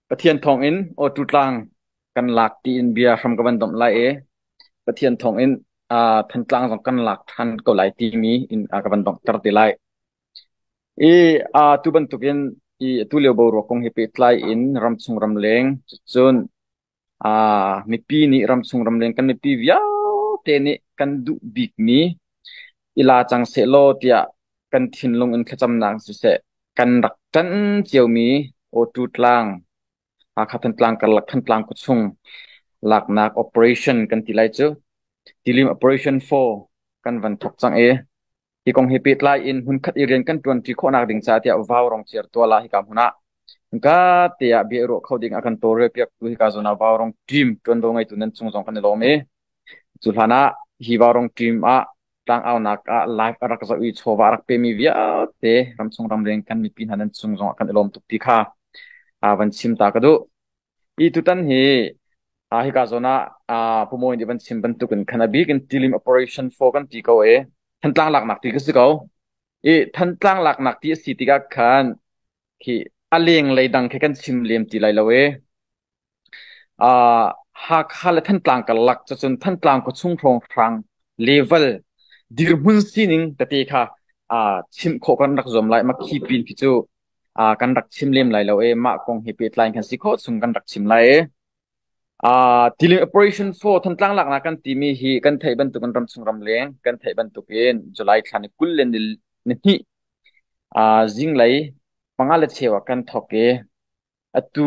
Pathian thawngin awtu tlang kan lak tiin bia hram ka van domh lai i Pathian thawngin Thantlang zong kan lak ṭhan ko lai timi in ka van donghter te lai. I tu bantukin i atu lio boruak kong he pehtlai in ramchung ramleng cun mipi nih ramchung ramleng kan mipi vialte nih kan duh bikmi i la cang sehlaw tiah kan thinlung in thlacamnak siseh kan rak ṭanh ciomi Awtu tlang, Hakha Thantlang karlak Thantlang khuachung laknak operation kan ti lai cu Tilim Operation 4 kan van thawk cang i hi kong he pehtlai in hmunkhat i rian kan ṭuanṭi khawhnak ding caah tiah Vaurong certual ah hika hmun ah hika te ah bia i ruah kho ding a kan tawlrelpiaktu hika zawn ah Vaurong team ṭuanvo ngeitu nan cung zong kan i lawm i cu hlan ah hi Vaurong team ah tlangaunak ah live a rak zoh i chawva a rak pemi vialte ramchung ramleng kan mipi hna nan cung zong ah kan i lawm tuk ti kha van chim ta ka duh. Hi tutan hi hika zawn ah Pu Mawi nih van chim bantuk in khan a bik in Tilim Operation 4 kan ti ko i Thantlang laknak ti ka si ko. I Thantlang laknak ti a si tikah khan khi a lenglei dang khi kan chim lem ti lai lo i Hakha le Thantlang karlak cucun Thantlang khuachung hrawnghrang level dirhmun sining tete kha chimh khawh kan rak zuam lai. Makhi pin khi cu kan rak chim lem lai lo i mah kong he pehtlai in kan si khawh chung kan rak chim lai i Tilim Operation 4 Thantlang laknak kan timi hi kan theih bantukin ramchung ramleng kan theih bantukin July thla ni 20 le ni hnih zinglei 5 le cheu ah kan thawk i atu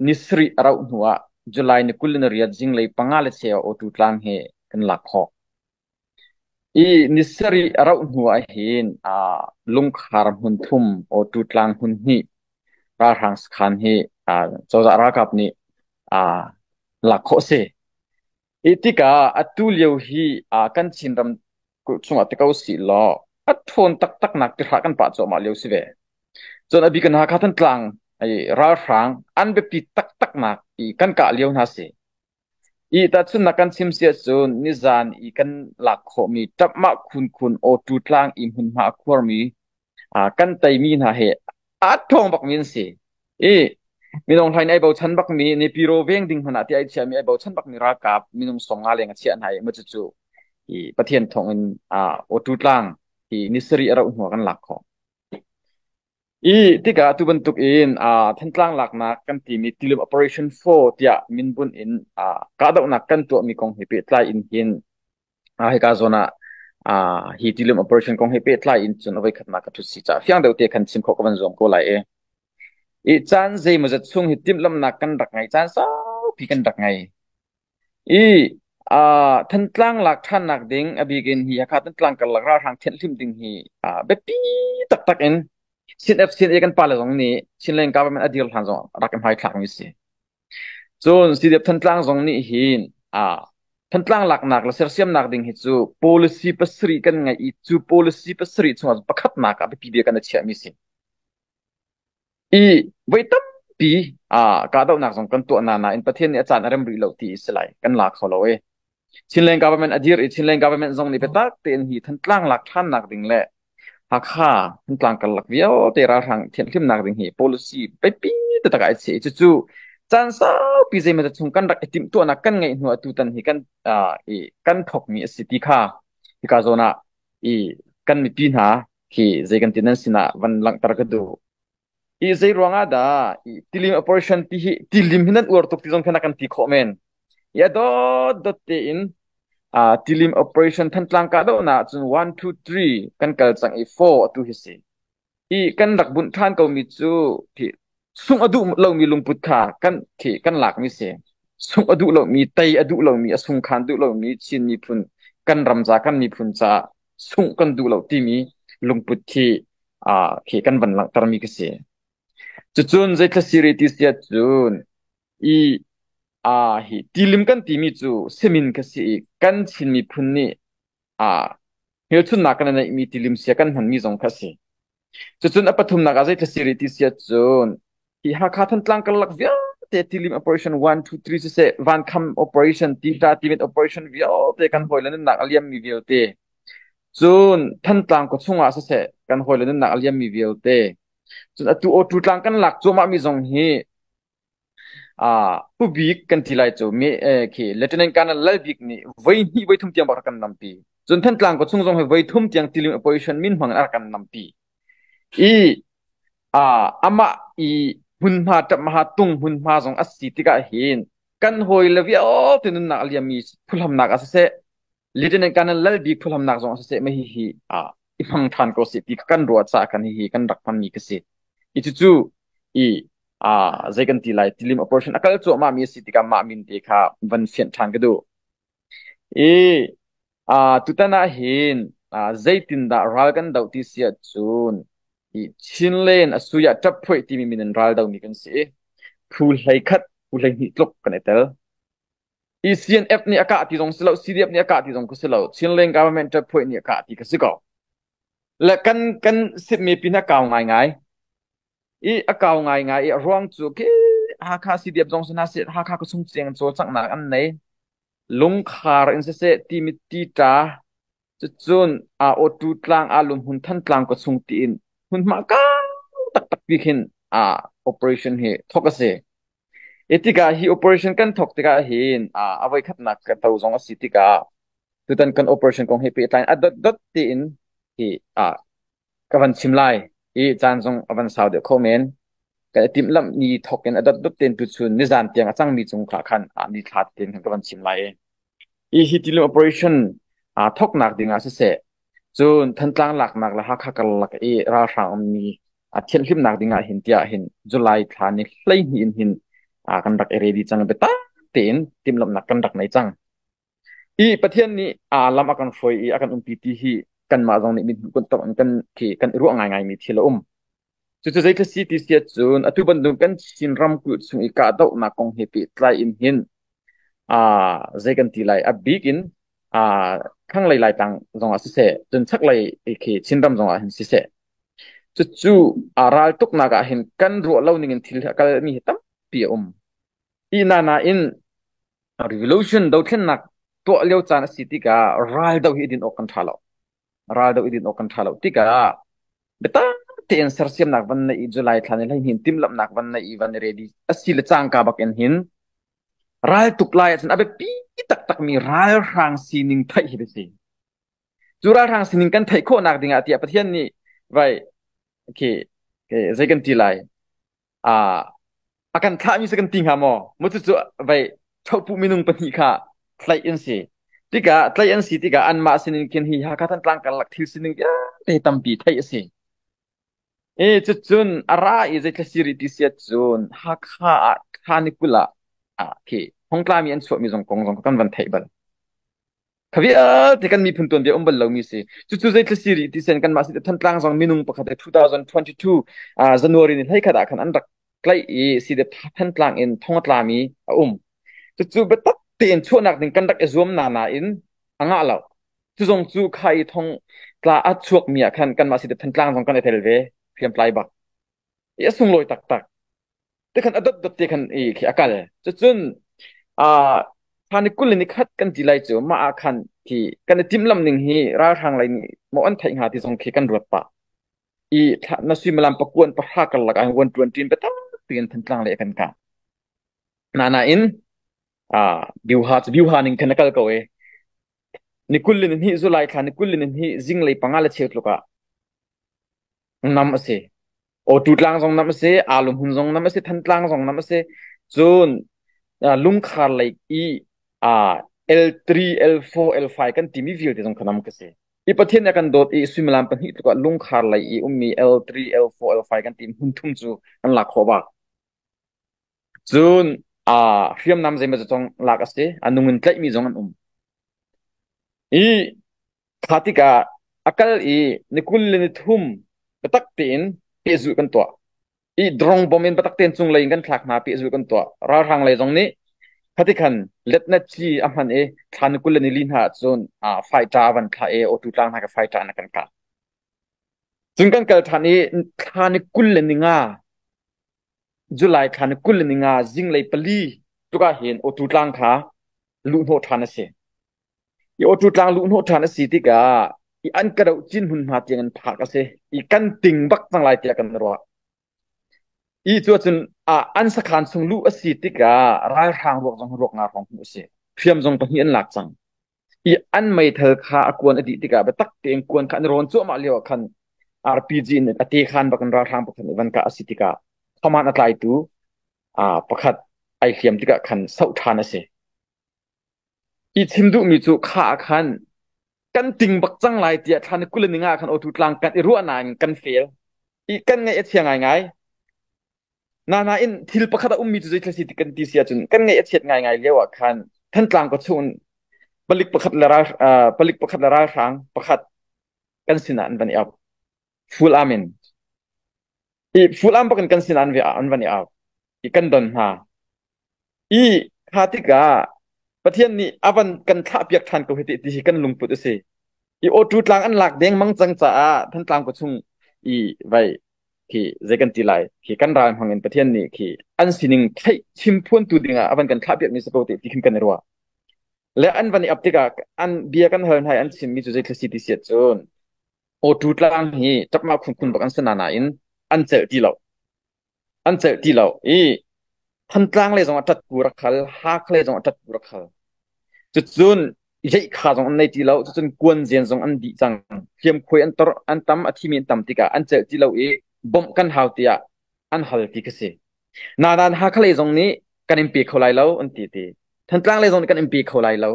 ni sarih a rauh hnu ah July ni 28 zinglei 5 le cheu ah Awtu tlang hi kan lak khawh. I ni sarih a rauh hnu ah hin lungkhar hmun thum Awtu tlang hmun hnih ralhrang sakhan hi cozah ralkap nih lak khawh a si. Hi tikah atu lio hi kan Chinram chungah ti ko sih law a ṭhawn taktaknak tihra kan pah cuahmah lio si ve. Cun a bik in Hakha Thantlang ralhrang an biapi taktaknak i kan kah lio hna si. I tahchunhnak kan chim si ahcun nizan i kan lak khawhmi ṭapmah khunkhun awtu tlang i hmunhma a khuarmi kan teimi hna hi a ṭhawng bakmi an si. I minung hlain ai bochan bakmi Nipiro veng ding hmanh ah ti ai chiahmi ai bochan bakmi ralkap minung 50 leng a chiah hna i maw cucu i Pathian thawngin awtu tlang hi ni sarih a rauh hnu ah kan lak khawh. I tikah atu bantuk in Thantlang laknak kan timi Tilim Operation 4 tiah minbunh in kahdohnak kan tuahmi kong he pehtlai in hin hika zawn ah hi Tilim Operation kong he pehtlai in cun a voikhatnak ka ṭhut si caah fiang deuh te khan chim khawh ka van zuam ko lai i. I caan zeimawzat chung hi timhlamhnak kan rak ngei, caan saupi kan rak ngei. I Thantlang lak ṭhannak ding a bik in hi Hakha Thantlang karlak ralhrang thianhhlimh ding hi biapi taktak in CNF CNA kan pale zong nih Chinland government a dir hlan zong rak i hmaithlakmi si. Cun CDF Thantlang zong nih hin Thantlang laknak le sersiamnak ding hi cu policy pasarih kan ngeih i cu policy pasarih chungah pakhatnak ah biapi bik kan i chiahmi si. I voi tampi kahdohnak zong kan tuah na nain Pathian nih a caan a rem rih lo ti si lai kan la kho lo i Chinland government a dir i Chinland government zong nih biatak tein hi Thantlang lak ṭhannak ding le Hakha Thantlang karlak vialte ralhrang thianhhlimnak ding hi policy biapi taktak ah ai chiah i cucu caan saupi zeimaw chung kan rak i timhtuahnak kan ngeih hnu ah tutan hi kan i kan thawkmi a si ti kha hika zawn ah i kan mipi hna khi zei kan ti nan sinah van langhter ka duh. I zei ruangah dah i tilim operation ti hi tilim hi nan uar tuk ti zong khan a kan ti khawh men. I a dot dot tein tilim operation Thantlang kahdohnak cun 1 2 3 kan kal cang i 4 atu hi si. I kan rak bunh ṭhan komi cu khi sungh a duh lomi lungput kha kan khi kan lakmi si. Sungh a duh lomi, tei a duh lomi, a sungkhan duh lomi Chin miphun kan ram ca kan miphun caah sungh kan duh lo timi lungput khi khi kan van langhtermi ka si. Cucun zeithla siri ti siah cun i hi tilim kan timi cu simin ka si i kan Chin miphun nih hmelchunhnak kan neihmi tilim sia kan hmanmi zong kha a si. Cucun a pathumnak ah zeithla siri ti siah cun hi Hakha Thantlang karlak vialte tilim operation 1 2 3 siseh vankham operation tita timit operation vialte kan hawile nunnak a liammi vialte cun Thantlang khuachung ah siseh kan hawile nunnak a liammi vialte cun atu awtu tlang kan lak cuahmah mi zong hi. Pu Bik kan ti lai cu mi khi Lieutenant Colonel Lal Bik nih voi hnih voi thum tiang bak rak kan nampi. Cun Thantlang ko chung zong hi voi thum tiang tilim opposition min hmang in a rak kan nampi. I amah i hmunhma ṭapmaha tung hmunhma zong a si tikah hin kan hawi le vialte nunnak a liammi phuhlamnak ah siseh Lieutenant Colonel Lal Bik phuhlamnak zong ah siseh mah hihi i hmang ṭhan ko sih ti kan ruah caah kan hihi kan rak hmanmi ka si. I cucu i zei kan ti lai tilim operation a kal cuahmah mi a si tikah mah min te kha van fianh ṭhan ka duh. I tutan ah hin zeitindah ral kan doh ti si ahcun i Chinland a sui ah ṭap-phuaih timi min in ral domi kan si i phu 11 phu 12 tluk kan i tel. I CNF nih a kah ti zong si lo, CDF nih a kah ti zong ka si lo, Chinland government ṭap-phuaih nih a kah ti ka si ko. Le kan sitmi pin a kau ngaingai. I a kau ngaingai i a ruang cu khi Hakha CDF zong si hna seh, Hakha khuachung tiang cawlcanghnak an nei. Lungkhar in siseh Timit tita cucun aa awtu tlang aa lumhmun Thantlang khuachung tiin hmunhma kau taktak pi khin aa operation hi thawk a si. Hi tikah hi operation kan thawk tikah hin a voikhatnak ka to zong a si tikah tutan kan operation kong he pehtlai in a dotdot tein hi ka van chim lai i caan zong a van sau deuh kho men. Kan i timhlamh ni thawk in a dotdot tein tuchun nizan tiang a cangmi cung kha khan ni thla tein khan ka van chim lai i. Hi hi tilim operation aa thawknak ding ah siseh, cun Thantlang laknak le Hakha karlak i ralhrang ummi a thianhhlimnak ding ah hin tiah hin July thla ni 12 in hin kan rak i ready cang biatak tein timhlamhnak kan rak nei cang. I Pathian nih aa lam a kan hruai i a kan umpi ti hi kanmah zong nih mithmuh kan tong in kan khi kan i ruah ngaingai mi thil a um. Cucu zeitluk si ti si ahcun atu bantuk kan Chin ramkulh chung i kahdohnak kong he pehtlai in hin zei kan ti lai a bik in thlanglei Laitlang zongah siseh cun chaklei khi Chinram zongah hin siseh cucu raltuknak ah hin kan ruah lo ning in thil a kalmi hi tampi a um. Hi na in revolution dothlennak tuah lio caan a si tikah ral doh hi din awk kan ṭha lo. Ral doh i din awk kan ṭha lo tikah biatak tein sersiamnak van neih i July thla ni 12 timhlamhnak van neih i van i ready a si le cangka bak in hin ral tuk lai ahcun a biapi taktakmi ralhrang sining theih hi si. Cu ralhrang sining kan theih khawhnak dingah tiah Pathian nih vai okay, zei kan ti lai a kan thlahmi si kan ti hnga maw? Mu cucu vei thopu minung pahnih kha tlaih an si. Tikah tlaih an si tikah anmah sinin khin hi Hakha Thantlang karlak thil sining vialte tampi theih a si. E cucun a ra i zeithla siri ti siat cun Hakha ah thla ni 20 ah khi thongtlami an chuahmi zong kong zong kan van theih bal. Kha vialte kan miphun tuanbia um bal lomi si. Cucu zeithil si rih ti sen kanmah si Thantlang zong minung pakhat 2022 January ni 11 ah khan an rak tlaih i si de Thantlang in thong a tlami a um. Cucu biatak tein chuahnak ding kan rak i zuam na nain a ngah lo. Cu zong cu kha i thong tla a chuakmi ah khan kanmah si de Thantlang zong kan i tel ve hriamtlai bak. I a sunglawi taktak. Te khan a dotdot te khan i khi a kal. Cucun thla ni 20 le ni khat kan ti lai cu mah ah khan khi kan i timhlamh ning hi ralhrang lei nih maw an theih hnga ti zong khi kan ruat pah. I thla na suimilam pakuan pahra karlak ah wan ṭuan ṭin biatak tein Thantlang lei a kan kah. Na nain biuha cu biuha ning khan a kal ko e. Ni 22 July thla ni 22 zinglei panga le cheu tluk ah nam a si. Awtu tlang zong nam a si, aa hmun zong nam a si, Thantlang zong nam a si. Cun lungkhar lei i L3, L4, L5 kan timi vialte zong kha nam ka si. I Pathian nih a kan dawt i suimilam pahnih tluk ah lungkhar lei i ummi L3, L4, L5 kan timi hmun thum cu kan lak khawh bak. Cun hriamnam zeimaw zong lak a si. A nung in tlaihmi zong an um. I Kha tikah a kal i ni 23 biatak tein pehzulh kan tuah. I drone bom in biatak tein cunglei in kan thlak hna pehzulh kan tuah. Ralhrang lei zong nih khati khan letnet ci a hman i thla ni 24 hna ahcun fighter a van thlah i auto tlang hna ka fighter in a kan kah. Cun kan kal ṭhan i thla ni 25 July thla ni 25 zinglei pali tuk ah hin auto tlang kha luhhnawh ṭhan a si. I awtu tlang luhhnawh ṭhan a si tikah i an ka doh cin hmunhma tiang in phak a si i kan ting bak cang lai tiah kan ruah. I cu cun an sakhan chung luh a si tikah ralhrang ruak zong ruak nga hrawng hmuh a si. Hriam zong pahnih an lak cang. I an meithal kha a kuan a dih tikah biatak tein kuan kha an rawn cuahmah lio ah khan RPG in a te khan bak in ralhrang pakhat nih van kah a si tikah command a tlaitu pakhat ai hliam tikah khan soh ṭhan a si. I chim duhmi cu kha ah khan kan ting bak cang lai tiah thla ni 20 ni nga khan awtu tlang kan i ruah nain kan fail. I kan ngaih a chia ngaingai. Nain thil pakhat a ummi cu zeithil si ti kan ti si ahcun kan ngaih a chiat ngaingai lio ah khan Thantlang khua chung palik pakhat le ral palik pakhat le ralhrang pakhat kan sinah an van i ap. Full arm in. I full arm bakin kan sinah an van i ap. I kan don hna. I kha tikah Pathian nih a van kan thlahpiak ṭhan ko hi ti hi kan lungput a si. I awṭu tlang an lak dengmang cang caah Thantlang khua chung i vai khi zei kan ti lai khi kan ral hmang in Pathian nih khi an sining theih chim phuantu dingah a van kan thlahpiak mi si ko ti khin kan i ruah. Le an van i ap tikah an bia kan hal hna i an chimmi cu zei thil si ti si ahcun awṭu tlang hi ṭapmah khunkhun bak an si na nain an celh ti lo. An celh ti lo i Thantlang lei zong ah ṭatku rak hal, Hakha lei zong ah ṭatku rak hal. Cucun yeihkha zong an nei ti lo, cucun kuanzen zong an dih cang. Hliamkhuai an tor, an tam, a thimi an tam tikah an celh ti lo i bawmh kan hau tiah an hal ti khi si. Nain Hakha lei zong nih kan in pe kho lai lo an ti ti. Thantlang lei zong nih kan in pe kho lai lo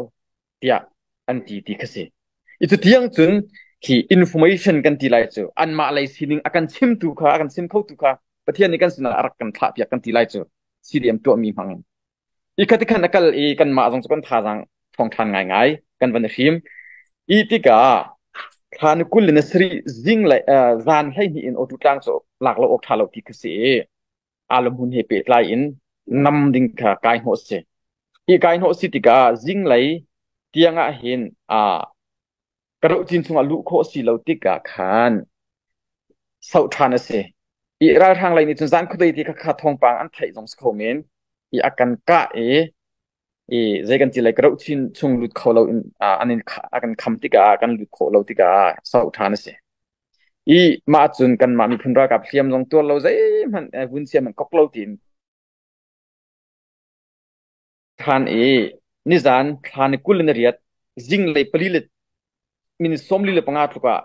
tiah an ti ti khi si. I cu tiang cun khi information kan ti lai cu anmah lei sining a kan chimtu kha a kan chim khotu kha Pathian nih kan sinah a rak kan thlahpiak kan ti lai cu CDM tuahmi hmang in. I khati khan a kal i kanmah zong cu kan thazaang ṭhawng ṭhan ngaingai kan van i hrim. I tikah thla ni 20 le ni sarih zing le zan 12 in awtu tlang cu lak lo awk ṭha lo ti khi si i alamhun he pehtlai in nam ding kha kai hnawh si. Hi kai hnawh si tikah zinglei tiang ah hin ka rohcin chungah luh khawh si lo tikah khan soh ṭhan a si. I ralhrang lei nih cun zan khuadei ti kha kha thawngpang an theih zong si kho men i a kan kah i i zei kan ti lai ka rohcin chung lut kho lo in an in a kan kham tikah kan lut khawh lo tikah soh ṭhan a si. I mah cun kanmah miphun ralkap hliam zong tuar lo zeihmanh vun siam an kok lo tiin ṭhan i nizan thla ni 28 zinglei pali le minute 45 tluk ah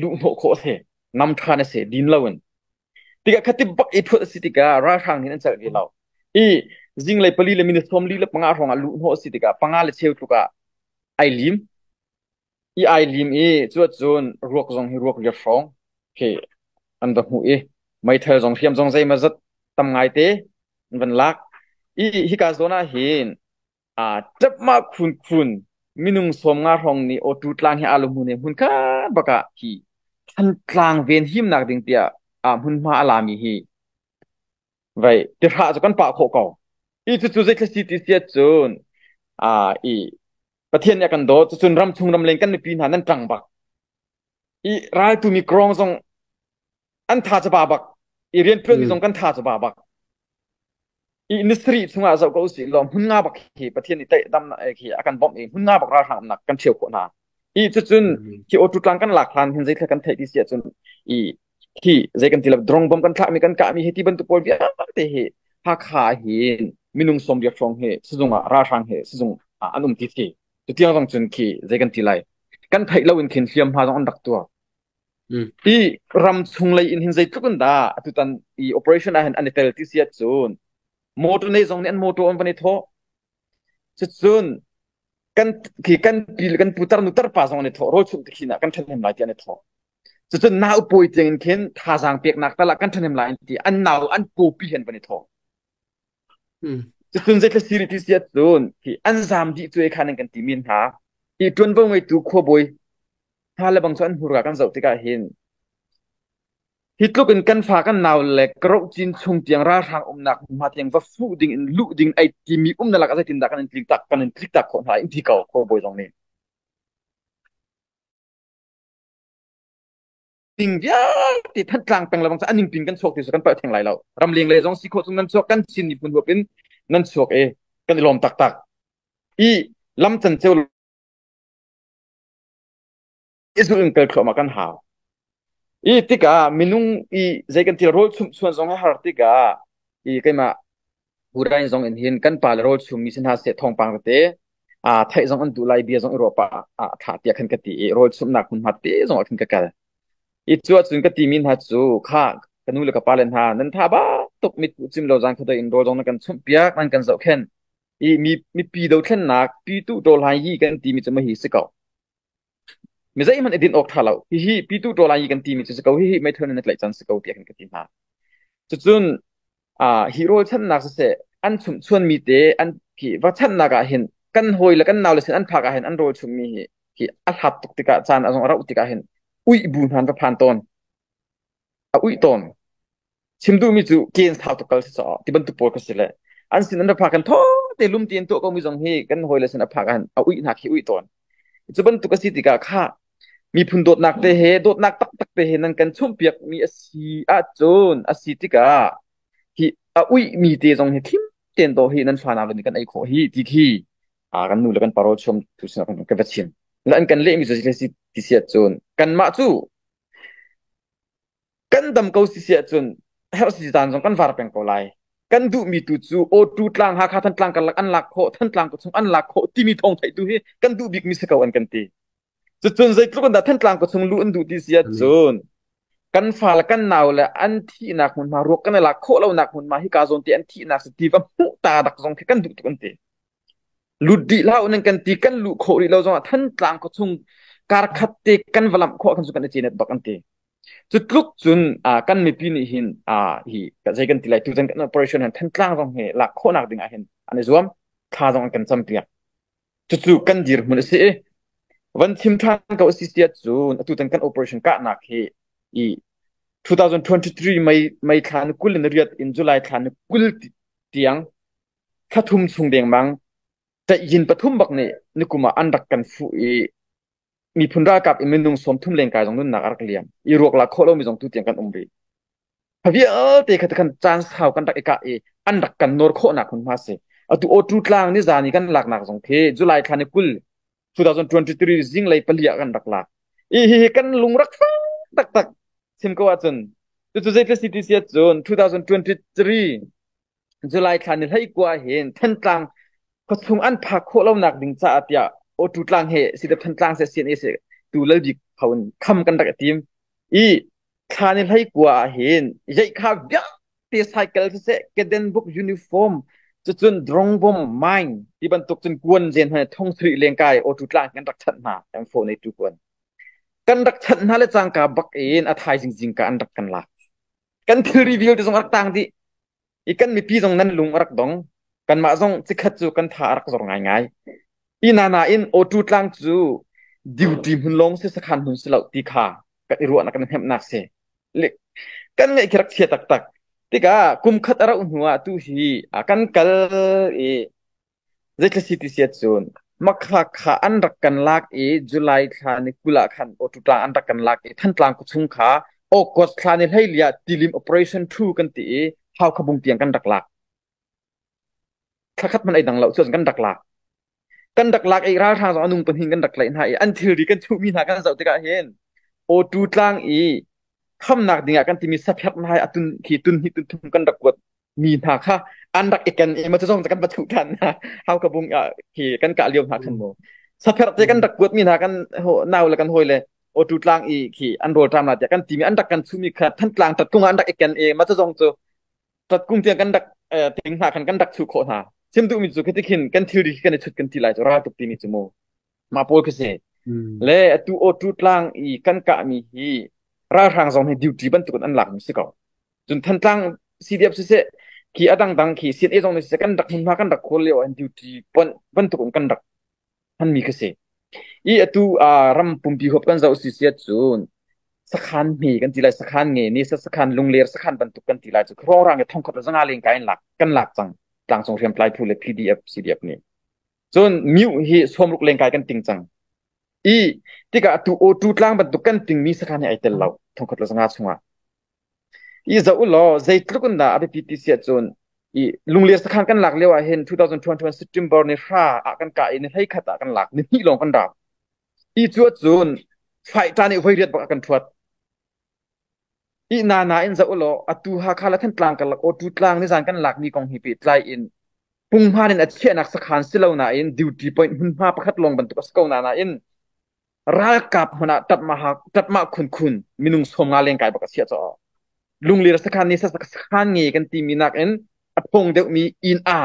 luhhnawh khawh a si. Nam ṭhan a si din loin. Tikah khati bak i phut a si tikah ralhrang nih an celh ve lo. I zinglei pali le minute 45 hrawng ah luhhnawh a si tikah panga le cheu tluk ah ai lim. I ai lim i cuacun ruak zong hi ruak riat hrawng khi an va hmuh i meithal zong hriam zong zeimawzat tam ngaite an van lak. I hika zawn ah hin ṭapmah khunkhun minung 50 hrawng nih awtu tlang hi aa hmun he hmun khat bak ah hi Thantlang ven himnak ding tiah hmunhma a lami hi vai tihra cu kan pah khawh ko. I cucu zeithil si ti si ahcun i Pathian nih a kan dawt. Cucun ramchung ramleng kan mipi hna nan ṭang bak. I raltu mi krong zong an tha cu ba bak. I rianṭuanmi zong kan tha cu ba bak. I industry chungah zoh ko usih law hmun nga bak hi Pathian nih teih dam khi a kan bawmh i hmun nga bak ralhrang umnak kan ṭhio khawh hna. I cucun hi auto tlang kan lak hlan hin zeithil kan theih ti si ahcun i hi zei kan ti lo drone bom kan thlakmi kan kahmi hi ti bantuk pawl vialte hi Hakha hin minung 80 hrawng hi sizung ah ralhrang he sizung ah an um ti si. Tutiang zong cun khi zei kan ti lai kan theih lo in khin hliamhma zong an rak tuar. I ram chung lei in hin zeitluk in dah atutan i operation ah hin an i tel ti si ahcun motor nei zong nih an motor an van i thawh. Cucun kan khi kan pi kan putar nu tarpa zong an i thawh rawl chumh ti khin ah kan ṭhahnem lai ti an i thawh. Cucun nau pawi tiang in khin thazaang peknak tal ah kan ṭhahnem lai an ti an nau an pawpi he an van i thawh. Cucun zeitluk si rih ti si ahcun khi an zaam dih cu khan an kan ti men hna. Hi ṭuanvo ngeitu khuabawi hna le bang cu an hmurka kan zoh tikah hin hi tluk in kan fa kan nau le karoh cin chung tiang ralhrang umnak hmunhma tiang va fuh ding in luh ding ai timi umna lak ah zeitindah kan in tlik tak kan in tlik tak khawh hna in ti ko khuabawi zong nih. Ding vialte Thantlang peng le bang an ningpin kan chuak ti su kan palh theng lai lo. Ramleng le zong si khawh chung nan chuak kan Chin miphun huap in nan chuak e kan i lawm taktak. I lam can ceu i zul in kal thluahmah kan hau. I tikah minung i zei kan thil rawl chumh chuan zong a har tikah i keimah Hurain zong in hin kan pa le rawl chummi si hna seh thawngpang tete a theih zong an duh lai bia zong i ruah pah ah tha tiah khan ka ti i rawl chumhnak hmunhma te zong ah khan ka kal. I cu ahcun ka timi hna cu kha ka nu le ka pa le hna nan tha ba tuk mit cim lo zang khuadei in rawl zong nan kan chumh piak nan kan zohkhenh i mi mipi dothlennak pitu ṭawlhai hi kan timi cu ma hi si ko. Mi zeihmanh i dinh awk ṭha lo. Hihi pitu ṭawlai hi kan timi cu si ko. Hihi meithal in na tlaih cang si ko tiah kan ka ti hna. Cucun hi rawlchannak siseh an chumhchuanmi te an khi va chanhnak ah hin kan hawi le kan nau le sin an phak ah hin an rawl chummi hi hi a hlat tuk tikah caan a zong a rauh tikah hin uih bu hna an va phan tawn. A uih tawn. Chim duhmi cu ken sau tuk kal si caw ti bantuk pawl ka si le an sin an ra phak kan thaw te lum ti in tuah ko mi zong hi kan hawi le sin a phak ah a uih hna khi uih tawn. Cu bantuk a si tikah kha miphun dawtnak te he dawtnak taktak te he nan kan chumhpiak mi a si ahcun a si tikah hi a uih mi te zong hi thim ten do hi nan fa nau le nih kan ei khawh hi ti khi a kan nu le kan parol chum tu sin kan ka va chim la an kan leh mi cu si ti si ahcun kanmah cu Kan dam ko si si ahcun herh si caan zong kan var peng ko lai. Kan duhmi tu cu Awtu tlang Hakha Thantlang karlak an lak khawh, Thantlang khuachung an lak khawh timi thawng theih tu hi kan duh bikmi si ko an kan ti. Cucun zeitluk in dah Thantlang khuachung luh an duh ti si ahcun kan fa le kan nau le an thihnak hmunhma ruak kan i lak khawh lonak hmunhma hika zawn te an thihnak si ti va hmuh ta dak zong khi kan duh tuk an ti. Lut dih hlah u nan kan ti kan luh khawh rih lo zongah Thantlang khuachung kar khat te kan va lamh khawh kan cu kan i cenet bak an ti. Cu tluk cun kan mipi nih hin hi zei kan ti lai tutan kan operation han Thantlang zong hi lak khawhnak ding ah hin an i zuam thla zong an kan campiak. Cucu kan dirhmun a si i van chim ṭhan ko a si si ahcun atutan kan operation kahnak hi i 2023 May thla ni 20 in riat in July thla ni 20 tiang thla thum chung dengmang yin pathum bak nih nikum ah an rak kan fuh i miphun ralkap in minung 30 lengkai zong nunnak a rak liam i ruak lak khawh lomi zong tu tiang kan um rih. Kha vialte kha kan caan sau kan rak i kah i an rak kan nawr khawhnak hmunhma si. Atu Awtu tlang ni zan i kan laknak zong khi July thla ni 20 2023 zinglei pali ah kan rak lak. I hihi kan lung rak fak taktak chim ko ahcun cucu zeitluk si ti si ahcun 2023 July thla ni 19 hin Thantlang khuachung an phak khawh lonak ding caah tiah Awtu tlang he si Thantlang se CNA se tu lalbik phone kham kan rak i tim i thla ni 19 ah hin yeikha vialte cycle siseh keden book uniform cucun drong bom mine ti bantuk cun kuan zen hna thong sri lengkai Awtu tlang kan rak chanh hna M4 nei tu kuan kan rak chanh hna le cangka bak in a thaizing zingka an rak kan lak kan thilri vialte zong rak tang dih i kan mipi zong nan lung a rak dong. Kanmah zong cikhat cu kan tha a rak zor ngaingai. I nanain Awtu tlang cu duty hmun lawng si sakhan hmun si lo ti kha kan i ruahnak kan hnemhnak si. Kan ngaih khi rak chia taktak. Tikah kum khat a rauh hnu ah tu hi kan kal i Zeithil si ti si ahcun Makha kha an rak kan lak i July thla ni 20 ah khan Awtutlang an rak kan lak i Thantlang khuachung kha August thla ni 14 ah Tilim Operation 2 kan ti i Haukhabung tiang kan rak lak. Thla khat hmanh ei dang lo cu kan rak lak. Kan rak lak i ralhrang zong a nung pahnih kan rak tlaih hna i an thilri kan chuhmi hna kan zoh tikah hin Awtu tlang i khamnak dingah kan timi sapherh hna hi a tun khi tun hnih tun thum kan rak kuat mi hna kha an rak i ken i ma cu zong kan va thuh than hna hau ka bung khi kan kah lio hna khan mu sapherh te kan rak kuat mi hna kan nau le kan hawi le awtu tlang i khi an rawl tram la tiah kan ti mi an rak kan chu mi kha thantlang tat kung an rak i ken i ma cu zong cu tat kung tiang kan rak ting hna khan kan rak chu khawh hna chim duh mi cu khi tikhin kan thilri kan i chut kan ti lai cu ral tuk ti mi cu mu ma pawl khi si le atu awtu tlang i kan kah mi hi ralhrang zong hi duty bantuk in an lak mi si ko. Cun Thantlang CDF siseh khi a dangdang khi CNA zong nih siseh kan rak hmunhma kan rak khawl lio ah duty bantuk in kan rak hmanmi khi si. I atu ram pumpi huap kan zoh si siat cun sakhan hme kan ti lai sakhan nge ni sakhan lungler sakhan bantuk kan ti lai cu rongrang i thongkhat le zanga leng kai in lak kan lak cang tlangcung hriamtlai phu le PDF CDF nih. Cun miu hi 60 leng kai kan ting cang. I tikah atu O2 tlang bantuk kan tingmi sakhan hi ai tel lo thongkhat le zanga chungah. I zoh u law zeitluk in dah a biapi ti si ahcun i Lungler sakhan kan lak lio ah hin 2021 September ni hra ah kan kah i ni 11 ah kan lak ni hnih lawng kan rau. I cu ahcun fighter nih voi riat bak a kan ṭhuat. I na na in zoh ulaw atu Hakha le Thantlang karlak Awtu tlang nizan kan lakmi kong hi pehtlai in punghman in a chiahnak sakhan si lo nain duty point hmunhma pakhat lawng bantuk a si ko na nain ralkap hmun ah ṭatmah khunkhun minung 50 lengkai bak a chiah caw. Lungler sakhan nih sakhan nge kan timi nakin a ṭhawng deuhmi inn a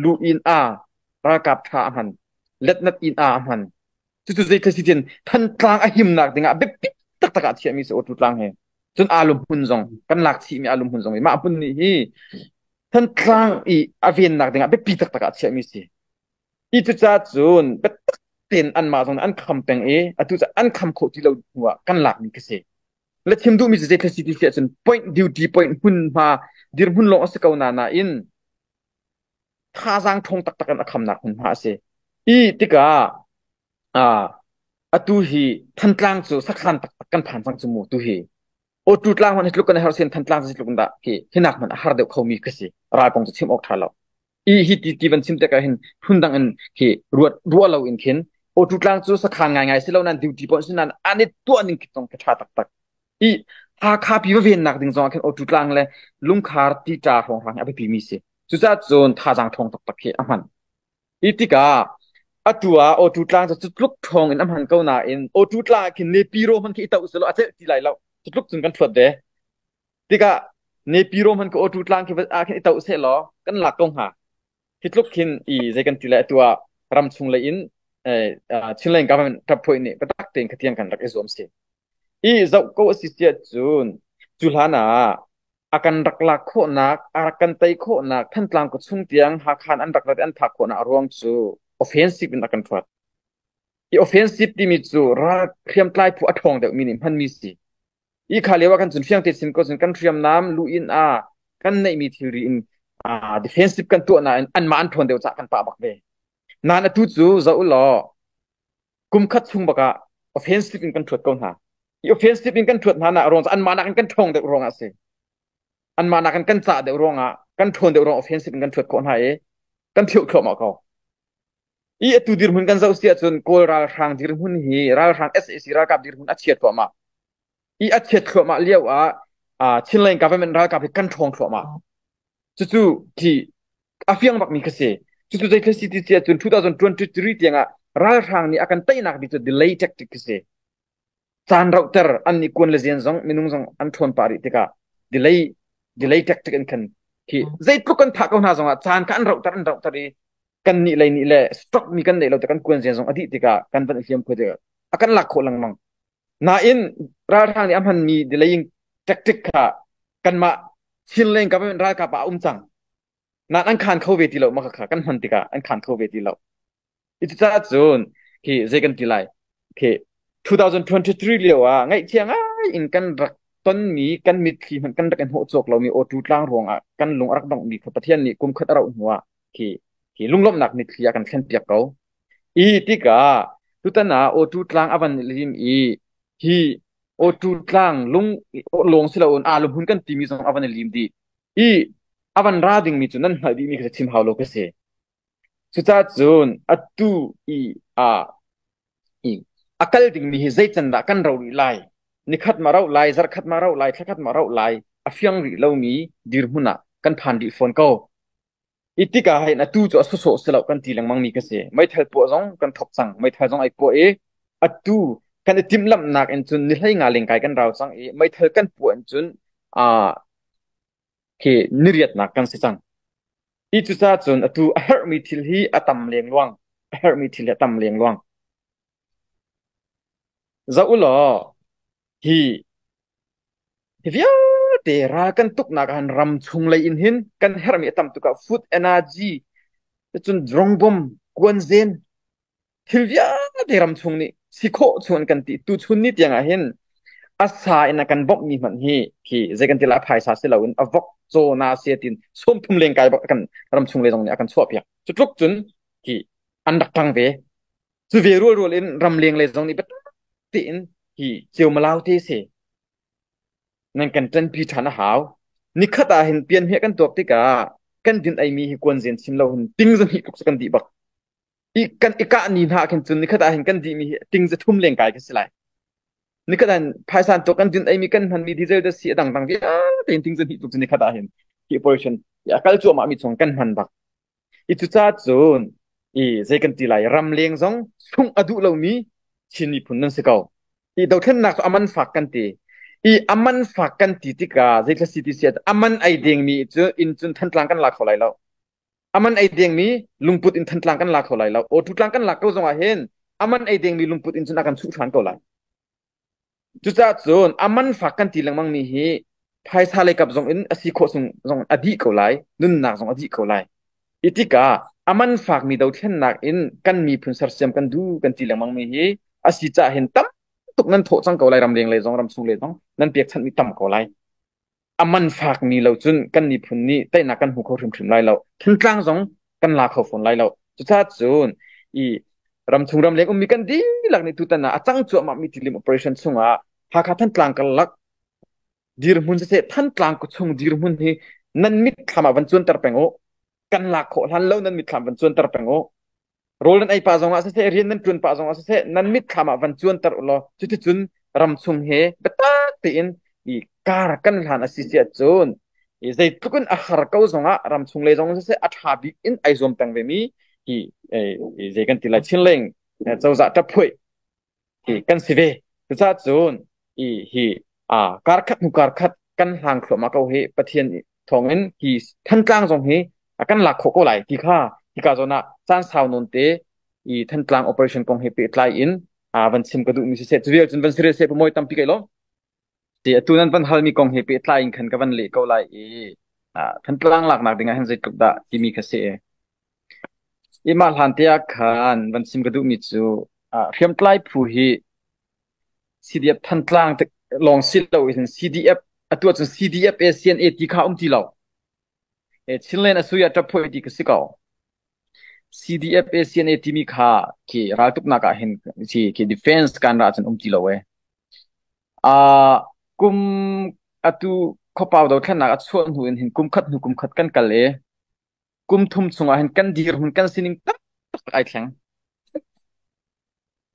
lu inn a ralkap ṭha a hman letnat inn a a hman. Cucu zeitluk si cun Thantlang a himnak dingah biapi taktak ah chiahmi si Awtu tlang hi. Cun Aalum hmun zong kan lak chihmi Aalum hmun zong hi mah hmun nih hi Thantlang i a vennak dingah biapi taktak ah chiahmi si. Hi cucaah cun biatak tein anmah zong nih an kham peng i atu cu an kham khawh ti lo hnu ah kan lakmi khi si. Le chim duhmi cu zeitluk si ti si ahcun point duty point hmunhma dirhmun lawng a si ko na nain thazaang ṭhawng taktak in a khamnak hmunhma a si. I tikah atu hi Thantlang cu sakhan taktak kan phan cang cu mu tu hi. Awtu tlang hmanh hi tluk kan i har sin Thantlang cu tluk in dah hi hinak hmanh a har deuh khomi khi si. Ral kong cu chim awk ṭha lo. I hi ti ti van chim tikah hin phundang in khi ruat ruah lo in khin Awtu tlang cu sakhan ngaingai si lo nan duty pawh si nan an i tuah ning khi zong khi ṭha taktak. I Hakha pi va vennak ding zong ah khin Awtu tlang le Lungkhar Tita hrawnghrang hi a biapi mi si. Cucaah cun thazaang ṭhawng taktak khi a hman. Hi tikah atu ah Awtu tlang cu tluk ṭhawng in a hman ko nain Awtu tlang ah khin Nepiro hmanh khi i toh selaw a celh ti lai lo. Cu tluk cun kan ṭhuat ve. Tikah Nepiro hmanh khi Awtu tlang khi ah khin i toh sehlaw kan lak ko hnga. Hi tluk khin i zei kan ti lai, atu ah ram chung lei in Chinland government ṭaphuai nih biatak tein khatiang kan rak i zuam si. I zoh ko a si siah cun cu hlan ah a kan rak lak khawhnak, a rak kan tei khawhnak, Thantlang khuachung tiang Hakha an rak rat i an phak khawhnak a ruang cu offensive in a kan ṭhuat. I offensive timi cu ral hriamtlai phu a ṭhawng deuhmi nih hmanmi si. I kha lio ah kan cun fiang te sim ko cun kan hriamnam lu in a kan neihmi thilri in defensive kan tuah nain anmah an ṭhawn deuh cah kan pah bak ve. Nain atu cu zoh u law kum khat chung bak ah offensive in kan ṭhuat ko hna. I offensive in kan ṭhuat hna nak ruang cu anmah nakin kan ṭhawng deuh ruangah a si. Anmah nakin kan cah deuh ruangah kan ṭhawn deuh ruang offensive in kan ṭhuat khawh hna i kan phiuh thluahmah ko. I atu dirhmun kan zoh si ahcun Kawl ralhrang dirhmun hi ralhrang SAC ralkap dirhmun a chia thluahmah. I a chiat thluahmah lio ah Chinland government ralkap hi kan ṭhawng thluahmah. Cucu khi a fiang bakmi kha si. Cucu zei thil si ti si ahcun 2023 tiang ah ralhrang nih a kan teinak bik cu delay tactic khi si. Caan rauhter an nih kuan le zian zong minung zong an ṭhawn pah rih tikah delay tactic in khan khi zeitluk kan thah ko hna zongah caan kha an rauhter i kan nih lei nih le stock mi kan neih lo te kan kuan zian zong a dih tikah kan van i hliam khoi tikah a kan lak khawh lengmang. Nain ralhrang nih a hmanmi delaying tactic kha kanmah Chinland government ralkap ah a um cang. Nain an khan kho ve ti lo, mah kha kan hman tikah an khan kho ve ti lo. Cucaah cun khi zei kan ti lai, khi 2023 lio ah ngaihchia ngai in kan rak tonmi, kan mitthli hmanh kan rak i hnawh cawk lomi Awtu tlang ruangah kan lung a rak donghmi kha Pathian nih kum khat a rauh hnu ah khi khi lunglawmhnak mitthli a kan thlenpiak ko. I tikah tutan ah Awtu tlang a van lim i hi Awtu tlang lung lawng si loin aa lumhun kan timi zong a van i lim dih. I a van ra dingmi cu nan hngalh dihmi kha chim hau lo ka si. Cucaah cun atu i i a kal dingmi hi zei can dah kan ro rih lai? Nikhat ma rauh lai, zarhkhat ma rauh lai, thlakhat ma rauh lai, a fiang rih lomi dirhmun ah kan phan rih fawn ko. I tikah hin atu cu a sawsawh si lo kan ti lengmang mi ka si. Meithal puah zong kan thok cang. Meithal zong ai puah i atu kan i timhlamhnak in cun ni 15 lengkai kan rau cang i meithal kan puah in cun khi niriatnak kan si cang. Hi cucaah cun atu a herhmi thil hi a tam lengluang. A herhmi thil hi a tam lengluang. Zoh u law, hi hi vialte ral kan tuknak ah hin ram chung lei in hin kan herhmi a tam tuk ah food energy, cun drone bomb, kuanzen, thil vialte ram chung nih si khawh chung an kan ti. Tuchun ni tiang ah hin a sa in a kan bawmhmi hmanh hi khi zei kan ti la, phaisa si loin a vok caw na sia tin 30 leng kai bak kan ram chung le zong nih a kan chuah piak. Cu tluk cun khi an rak ṭang ve. Cu ve rual rual in ram leng le zong nih biatak tein hi ceu malau te si nan kan ṭanpi ṭhan a hau. Nikhat ah hin pian hmiah kan tuak tikah kan din ei mi hi kuan zen chim lo hin ting 200 tluk cu kan dih bak. I kan i kah ni hna khin cun nikhat ah hin kan dih mi hi ting 300 leng kai ka si lai. Nikhat ah phaisa to kan din ei mi kan hman mi diesel da si adang dang vialte in ting zun hi tluk cu nikhat ah hin hi operation a kal cuahmah mi chung kan hman bak. I cucaah cun i zei kan ti lai ramleng zong sungh a duh lomi Chin miphun nan si ko. I dothlennak cu a man fak kan ti. I a man fak kan ti tikah zeithla si ti si a man ei dingmi cu inn cun Thantlang kan la kho lai lo. A man ei dingmi lungput in Thantlang kan la kho lai lo. Awtu tlang kan lak ko zongah hin a man ei dingmi lungput in cun a kan chuh ṭhan ko lai. Cucaah cun a man fak kan ti lengmang mi hi phaisa lei kap zong in a si khawh sung zong a dih ko lai, nunnak zong a dih ko lai. I tikah a man fakmi dothlennak in kan miphun sersiam kan duh kan ti lengmang mi hi a si caah hin tam tuk nan thawh cang ko lai ramleng lei zong ramchung lei zong nan pekchanh mi tam ko lai. A man fakmi lo cun kan miphun nih teinak kan hmu kho hrimhrim lai lo. Thantlang zong kan la kho fawn lai lo. Cucaah cun i ramchung ramleng ummi kan dihlak nih tutan ah a cang cuahmah mi tilim operation chungah Hakha Thantlang karlak dirhmun siseh Thantlang khuachung dirhmun hi nan mitthlam ah van cuanter peng u. Kan lak khawh hlan lo nan mitthlam van cuanter peng u. Rawl nan ei pah zongah siseh, rian nan ṭuan pah zongah siseh, nan mitthlam ah van cuanter u law cuticun ramchung he biatak tein i kar kan hlan a si si ahcun i zeitluk in a har ko zongah ramchung lei zong siseh a ṭha bik in ai zuam peng vemi hi zei kan ti lai Chinleng cozah ṭaphuih hi kan si ve. Cucaah cun i hi a karkhat hnu karkhat kan hlang thluahmah ko hi Pathian thawngin hi Thantlang zong hi a kan lak khawh ko lai ti kha hika zawn ah caan sau nawn te i Thantlang operation kong he pehtlai in a van chim ka duhmi siseh cu vial cun van si rel seh pamoy tampi kai lo ti atu nan van halmi kong he pehtlai in khan ka van leh ko lai i Thantlang laknak ding ah hin zeitluk dah timi kha si. I mah hlan te ah khan van chim ka duhmi cu hriamtlai phu hi CDF Thantlang lawng si lo in CDF atu ahcun CDF ACNA ti kha um ti lo. Chinland asuya ṭaphuai ti ka si ko. CDF ACNA timi kha khi raltuknak ah hin khi khi defense kan ra cun um ti lo e. Kum atu khuapau dothlennak a chuah hnu in hin kum khat hnu kum khat kan kal e. Kum thum chungah hin kan dirhmun kan sining taktak ai thleng.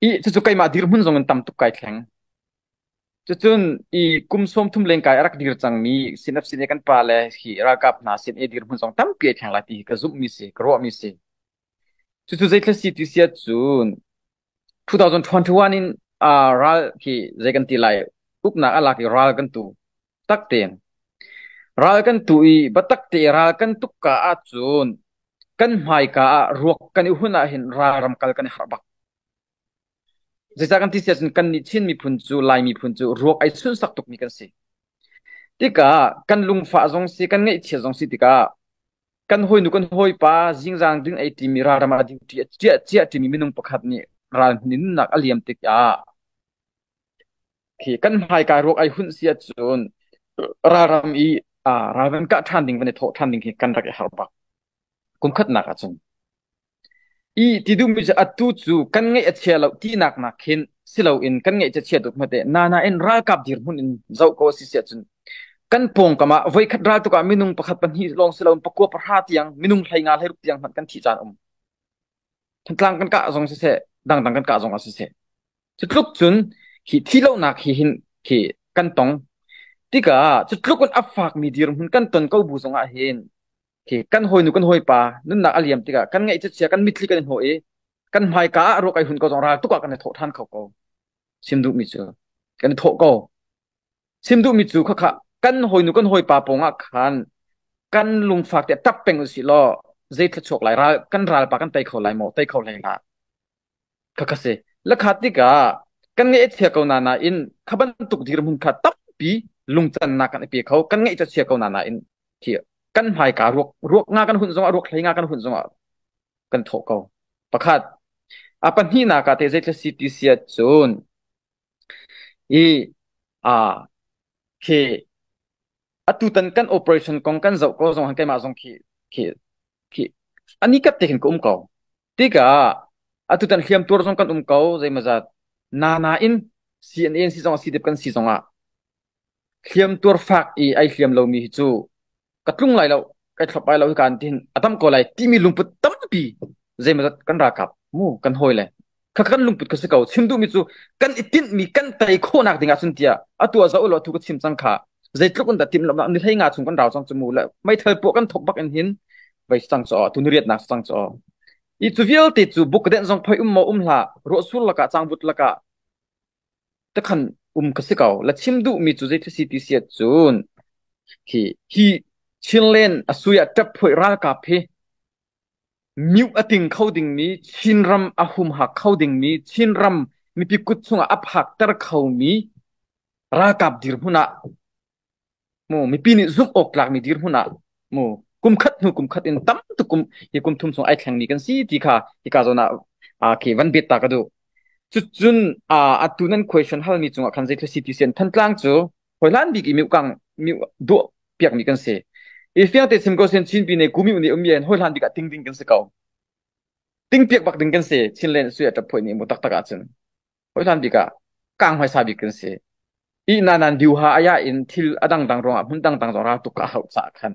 I cucu keimah dirhmun zong in tam tuk kai thleng. Cucun i kum 30 lengkai a rak dir cangmi sinap sin kan pa le hi ralkap hna sin i dirhmun zong tampi ai thleng lai ti hi ka zumhmi si, ka ruahmi si. Cucu zeithil si ti si ahcun 2021 in ral khi zei kan ti lai uknak a lak i ral kan tu tak tein ral kan tu i biatak te ral kan tuk ka ahcun kan hmaika ah ruak kan i hun ah hin ral ram kal kan i harh bak. Zeicah kan ti si ahcun kan nih Chin miphun cu Lai miphun cu ruak ai sunsak tukmi kan si. Tikah kan lungfah zong si kan ngaihchia zong si tikah kan hawinu kan hawipa zingzang ding ei ṭimi ralram ah duty a ciah ciah ṭimi minung pakhat nih ral hmun in nunnak a liam tikah khi kan hmaika ruak ai hunh si ahcun ralram i ral van kah ṭhan ding van i thawh ṭhan ding hi kan rak i harh bak kum khatnak ahcun. I ti duhmi cu atu cu kan ngaih a chia lo tinak nak khin si loin kan ngaih cu chia tuk hmete nanain ralkap dirhmun in zoh ko a si si ahcun kan pawngkam ah voikhat ral tuk ah minung pakhat pahnih lawng si loin pakua pahra tiang minung 15 16 tiang hmanh kan thih caan um. Thantlang kan kah zong siseh dangdang kan kah zong ah siseh cu tluk cun hi thihlohnak hi hin khi kan tong tikah cu tluk in a fakmi dirhmun kan ton ko bu zong ah hin khi kan hawinu kan hawipa nunnak a liam tikah kan ngaih chia kan mitthli kan i hnawh i kan hmaika ah ruak ai hun ko zong ral tuk ah kan i thawh ṭhan kho ko. Chim duhmi cu kan i thawh ko. Chim duhmi cu khakha kan hawinu kan hawipa pawng ah khan kan lungfak te tap peng usih law zei thluachuak lai ral kan ralpa kan tei kho lai maw tei kho hlei hlah. Khakha si. Lakha tikah kan ngaih chia ko na nain kha bantuk dirhmun kha tampi lungcannak kan i pe kho. Kan ngaih chia ko na nain khi kan hmaika ruak ruak nga kan hun zongah ruak hlei nga kan hun zongah kan thawh ko. Pakhat. A pahnihnak ah te zeithil si ti si ahcun i a khi atutan kan operation kong kan zoh ko zong keimah zong khi khi khi ani kat te khin ka um ko. Tikah atutan hliamtuar zong kan um ko zeimawzat nanain CNA si zong CDF kan si zongah hliamtuar fak i ai hliam lomi hi cu ka tlung lai lo kai thlop lai lo hi kaan tin a tam ko lai timi lungput tampi zeimawzat kan ralkap mu kan hawi le. Kha kan lungput kha si ko. Chim duhmi cu kan i tinhmi kan tei khawhnak ding ah cun tiah atu ah zoh ulaw thu ka chim cang kha. Zeitluk in dah timhlamhnak ni 15 chung kan rau cang cu mu le meithal puah kan thok bak in hin vai cang cu tu ni riatnak cang cu. I cu vialte cu bukden zong phoi um maw um hlah, ruahsur lakah cangvut lakah takhan um ka si ko. La chim duhmi cu zei si ti siat cun hi hi Chinland asuya ṭap phoi ralkap hi mute a ting kho dingmi, Chinram a humhak kho dingmi, Chinram mipi kut chungah a phakter khomi ralkap dirhmun ah mu mipi nih zumh awk tlakmi dirhmun ah mu kum khat hnu kum khat in tam tuk kum hi kum thum chung ai thlengmi kan si ti kha hika zawn ah khi van bet ta ka duh. Cucun atu nan question halmi cungah khan zei si ti sian Thantlang cu hoi hlan bik i miukang miu duah piakmi kan si. I fiang te chim ko sin Chin pi ne kumi uni um yen hoi hlan bik ah ting ding kan si ko. Ting piak bak ding kan si. Chinland sui a tap phoi ni mu tak tak ah cun hoi hlan bik ah kang hmai sa bik kan si. I na nan diu ha aya in thil adang dang rong ah hmun dang dang zong ra tuk ka hau sa khan.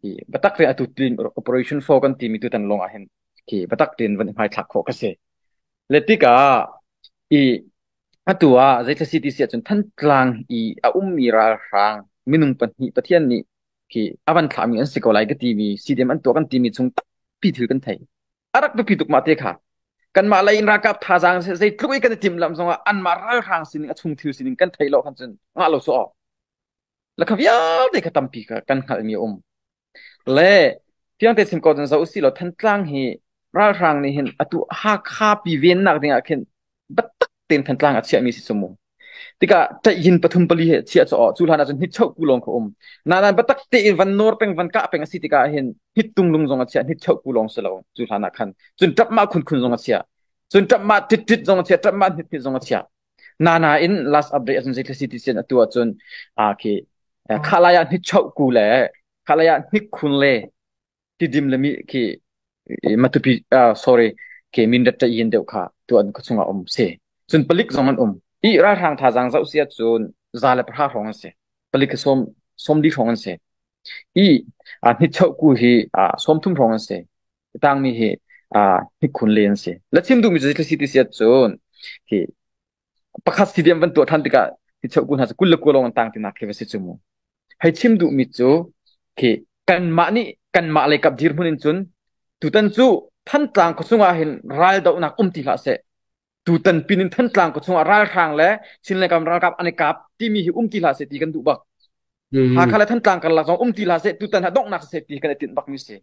I batak re atu tin operation 4 kan ti mi tu tan long ah hin khi batak tin van hmai thlak kho ka si. Le tikah i atu ah zeithil si ti si ahcun Thantlang i a ummi ralhrang minung pahnih Pathian nih khi a van thlahmi an si ko lai ka timi CDM an tuah kan timi chung tampi thil kan thei. A rak biapi tuk mah te kha. Kanmah lei in ralkap thazaang zeitluk i kan i timhlamh zongah anmah ralhrang sining a chung thil sining kan theih lo khan cun ngah lo sawh. La kha vialte kha tampi kha kan hngalhmi a um. Le fiangte chim ko cun zoh usih law Thantlang hi ralhrang nih hin atu Hakha pi vennak ding ah khin biatak tein Thantlang a chiahmi si cu mu. Tikah ṭaihyin pathum pali he chiah cu cu hlan ahcun hnitchoh ku lawng kha um. Nain biatak tein van nawr peng van kah peng a si tikah hin hnittung lung zong a chiah hnitchoh ku lawng si lo cu hlan ah khan. Cun ṭapmah khunkhun zong a chiah. Cun ṭapmah ṭitṭit zong a chiah, ṭapmah hnithnit zong a chiah. Nana in last update ahcun zeitluk si ti sian atu ahcun khi khalai ah hnichoh ku le khalai ah hnikhun le tidim le mi khi matupi sorry khi mindat ta yin deuh kha tu an chungah um si. Cun palik zong an um i ralhrang thazaang zoh si ahcun 110 hrawng an si, palik hi sawm 40 hrawng an si i hnichoh ku hi 30 hrawng an si, tangmi hi hnikhun le an si. La chim duhmi cu zeitluk si ti si ahcun khi pakhat CDM van tuah ṭhan tikah hi cheu hna cu 29 lawng an tang tinak khi va si cu mu. Hei chim duhmi cu khi kanmah nih kanmah lei kap dirhmun in cun tutan cu Thantlang khuachung ah hin raldohnak um ti hlah seh. Tutan pin in Thantlang khuachung ah ralhrang le Chinland kam ralkap an i kap timi hi um ti hlah seh ti kan duh bak. Hakha le Thantlang karlak zong um ti hlah seh, tutan ha donghnak seh ti kan i tinh bakmi si.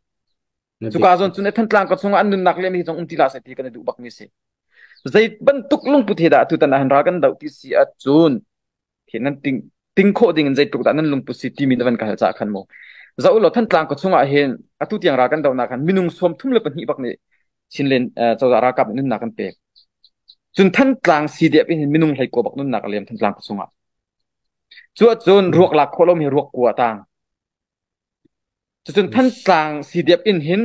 Cuka zawn cun Thantlang ka chungah an nunnak le mi zong um ti hlah seh ti kan i duh bakmi si. Zei bantuk lungput he dah tutan ah hin ral kan doh ti si ahcun khi nan ting ting khawh ding in zeitluk dah nan lungput si timi na van ka hal caah khan mu. Zoh ulaw Thantlang ka chungah hin atu tiang ral kan dohnak khan minung 32 bak nih Chinland cozah ralkap nih nunnak kan pek. Cun Thantlang CDF in hin minung 19 bak nunnak a liam Thantlang ka chungah. Cu ahcun ruak lak khawh lomi ruak kua a tang. Cucun Thantlang CDF in hin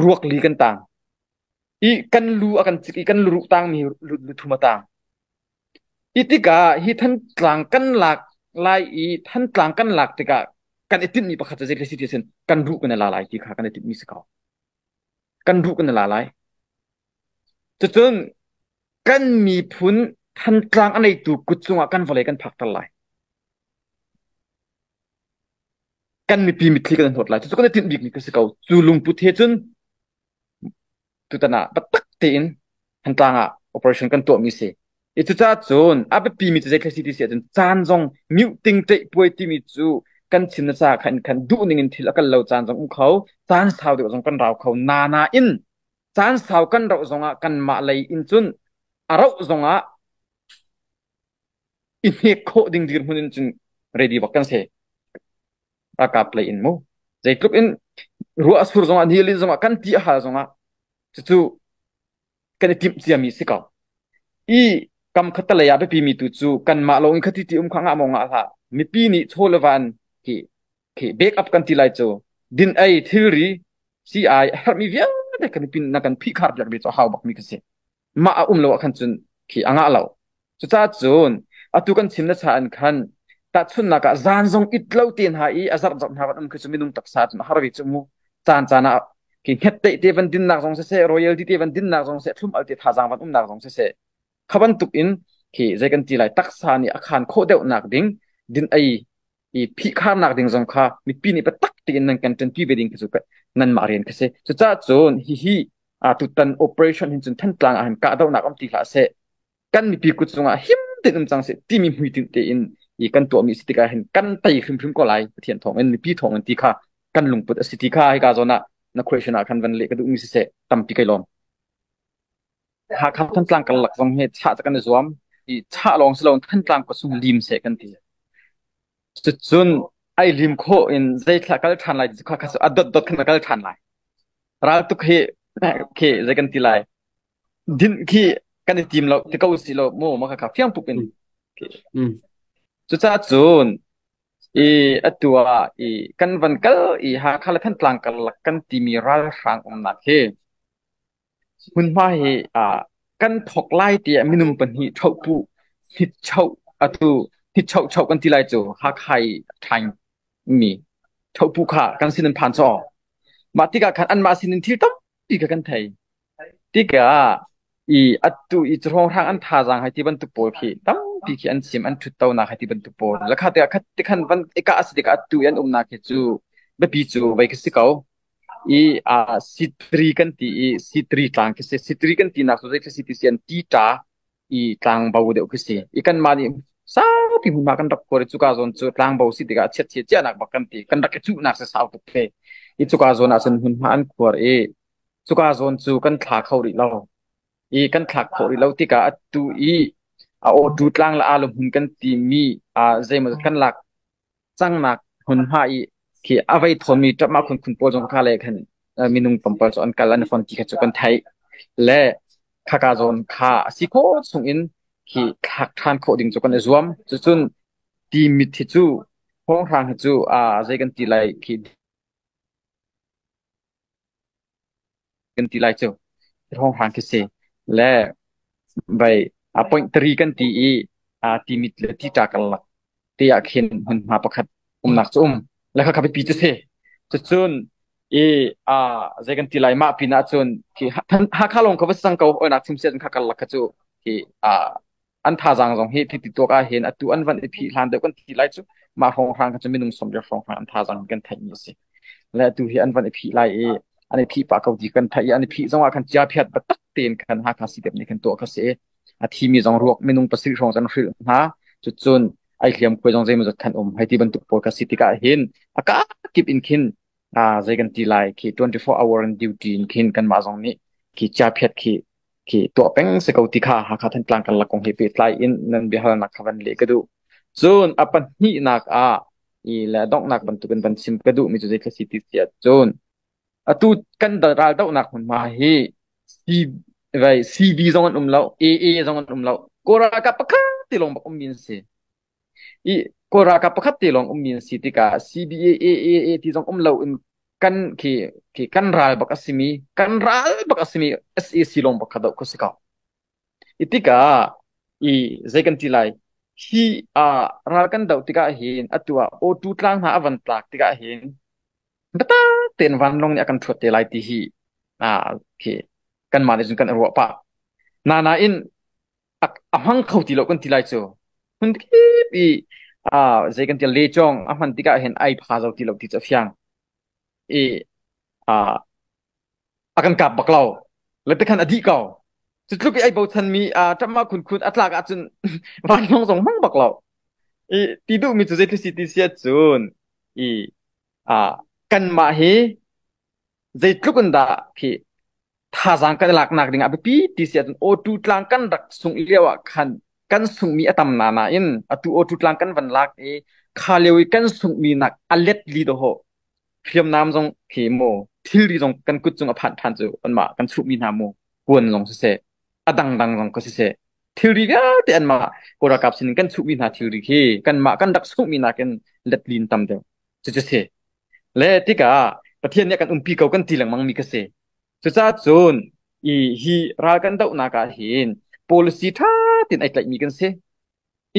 ruak li kan tang. I kan lu a kan cik i kan luruh tangmi lu thum a tang. I tikah hi Thantlang kan lak lai i Thantlang kan lak tikah kan i tinhmi pakhat cu zei si ti sin kan ruh kan i la lai ti kha kan i tinhmi si ko. Kan ruh kan i la lai. Cucun kan miphun Thantlang a neitu kut cungah kan vawlei kan phakter lai. Kan mipi mitthli kan hnawt lai. Cucu kan i tinh bikmi ka si ko. Cu lungput he cun tutan ah biatak tein Thantlang ah operation kan tuahmi si. I cucaah cun a biapimi cu zei si ti si ahcun caan zong mute ting puai timi cu kan chim na ca khan khan duh ning in thil a kal lo caan zong um kho, caan sau deuh zong kan rau kho. Na nain caan sau kan rauh zongah kanmah lei in cun a rauh zongah i hnek khawh ding dirhmun in cun ready bak kan si. Ralkap lei in mu. Zeitluk in ruah a sur zongah ni a lin zongah kan ti a hal zongah cucu kan i timh ciami si ko. I kam khat lei ah biapi mi tu cu kanmah lo in khati ti um kha ngah maw ngah hlah. Mipi nih chaw le van khi khi back up kan ti lai cu din ei thilri CI a herhmi vialte kan mipi na kan phihkhar piak mi cu hau bak mi ka si. Mah a um lo ah khan cun khi a ngah lo. Cucaah cun atu kan chim na cha an khan tahchunhnak ah zan zong it lo te hna i a zarh zarh hna kan um khi cu minung taksa cun a har ve cu mu. Caan caan ah Khi hngetteih te van dinnak zong siseh, royalty te van dinnak zong siseh, thlum al te thazaang van umnak zong siseh, kha bantuk in khi zei kan ti lai, taksa nih a khan khawh deuhnak ding din ei i phihkharnak ding zong kha mipi nih biatak tein nan kan ṭanpi ve ding khi cu nanmah rian khi si. Cucaah cun hihi tutan operation hin cun Thantlang ah hin kahdohnak um ti hlah seh, kan mipi kut cungah him tein um cang seh timi hmuitinh tein i kan tuahmi si tikah hin kan tei hrimhrim ko lai, Pathian thawngin, mipi thawngin ti kha kan lungput a si ti kha hika zawn ah na question ah khan van leh ka duhmi siseh, tampi kai lawm. Hakha Thantlang karlak zong hi chah kan i zuam i chah lawng si loin Thantlang khuasung lim seh kan ti. Cucun ai lim khawh in zeithla kal ṭhan lai ti kha kha a dot dot khan a kal ṭhan lai. Raltuk hi khi zei kan ti lai, dinh khi kan i tim lo ti ko si lo mu ma kha fiang pup in. Cucaah cun i atu ah i kan van kal i Hakha le Thantlang karlak kan timi ralhrang umnak hi hmunhma hi kan thawk lai tiah minung pahnih ṭhohpuh hnitchoh, atu hnitchoh choh kan ti lai cu, Hakha i a mi ṭhohpuh kha kan sin an phan caw. Mah tikah khan anmah sinin thil tampi kha kan thei. Tikah i atu i hrawnghrang an thazaang hai ti bantuk pawl khi tampi khi an chim, an ṭhuttonak hai ti bantuk pawl. Lakha tikah khat tikhan van ika a si tikah atu i an umnak hi cu biapi cu vei khi si ko. I sitri kan ti i sitri tlang khi si. Sitri kan tinak cu zei khi si ti si, an ti ṭa i tlangbo deuh khi si. I kanmah nih saupi hmunhma kan rak khuar i cuka zawn cu tlangbo si tikah chiatchia ciahnak bak kan ti. Kan rak i cuhnak si sau tuk te. I cuka zawn ah cun hmunhma an khuar i cuka zawn cu kan thla kho rih lo. I kan thlak khawh rih lo tikah atu i a awtu tlang le aa hmun kan timi zeimaw kan lak cangnak hmunhma i khi a vei thawnmi ṭapmah khunkhun pawl zong kha le khan minung tlawmpal cu an kal an i fon ti kha cu kan theih le khaka zawn kha a si khawh chung in khi thlak ṭhan khawh ding cu kan i zuam. Cucun timit hi cu hrawnghrang hi cu zei kan ti lai khi kan ti lai cu hrawnghrang khi si le vai a point 3 kan ti i a timit le ti ṭa karlak te ah khin hmunhma pakhat umnak cu um le kha biapi cu si. Cucun i a zei kan ti lai, mah pin ah cun khi Hakha lawng kha va sang ko oinak chim sian kha karlak kha cu khi a an thazaang zong hi ti tuak ah hin atu an van i phih hlan deuh kan ti lai cu, mah hrawnghrang kha cu minung 80 hrawnghrang an thazaang kan theih mi a si le atu hi an van i phih lai i an i phih pah ko ti kan theih i an i phih zong ah khan chia phiat biatak tein khan Hakha CDF nih khan tuah kha si i a thimi zong ruak minung 7 hrawng an hrilh hna. Cucun ai hliam khuai zong zeimawzat khan um hei ti bantuk pawl kha si tikah hin a ka kip in khin zei kan ti lai khi 24 hour in duty in khin kanmah zong nih khi chia phiat khi khi tuah peng si ko ti kha Hakha Thantlang karlak kong he pehtlai in nan biahalnak kha van leh ka duh. Cun a pahnihnak ah i le donghnak bantukin van chim ka duhmi cu zeithil si ti si ahcun atu kan raldohnak hmunhma hi C vai CB zong an um lo, AA zong an um lo. Kawl ralkap pakhat te lawng bak ummi an si. I Kawl ralkap pakhat te lawng ummi an si tikah CBA AAA ti zong um lo in kan khi khi kan ral bak a simi, kan ral bak a simi SAC lawng bak kha doh kho si ko. I tikah i zei kan ti lai, hi ral kan doh tikah hin atu ah O2 tlang hna a van tlak tikah hin biatak tein vanlawng nih a kan ṭhuat te lai ti hi khi kanmah nih cun kan i ruah pah. Nain a hmang kho ti lo kan ti lai cu. Hmun kip i zei kan ti, lechawng a hman tikah hin ai pha zo ti lo ti cu a fiang. I a kan kap bak lo. Le tikhan a dih ko. Cu tluk i ai bochanmi ṭamah khunkhun a tlak ahcun vanlawng zong hmang bak lo. I ti duhmi cu zeitluk si ti si ahcun i kanmah hi zeitluk in dah khi thazaang kan i laknak ding ah biapi ti si ahcun O2 tlang kan rak sungh lio ah khan kan sunghmi a tam na nain atu O2 tlang kan van lak i kha lio i kan sunghmi nak a let li dawh hriamnam zong khi mu thilri zong kan kut cung a phanh ṭhan cu anmah kan chuhmi hna mu kuan zong siseh, a dangdang zong ka siseh, thilri vialte anmah Kawl ralkap sinin kan chuhmi hna thilri khi kanmah kan rak sunghmi nakin let lin tam deuh cucu si le tikah Pathian nih a kan umpi ko kan ti lengmang mi ka si. Cucaah cun i hi ral kan dohnak ah hin policy ṭha tein ai tlaihmi kan si.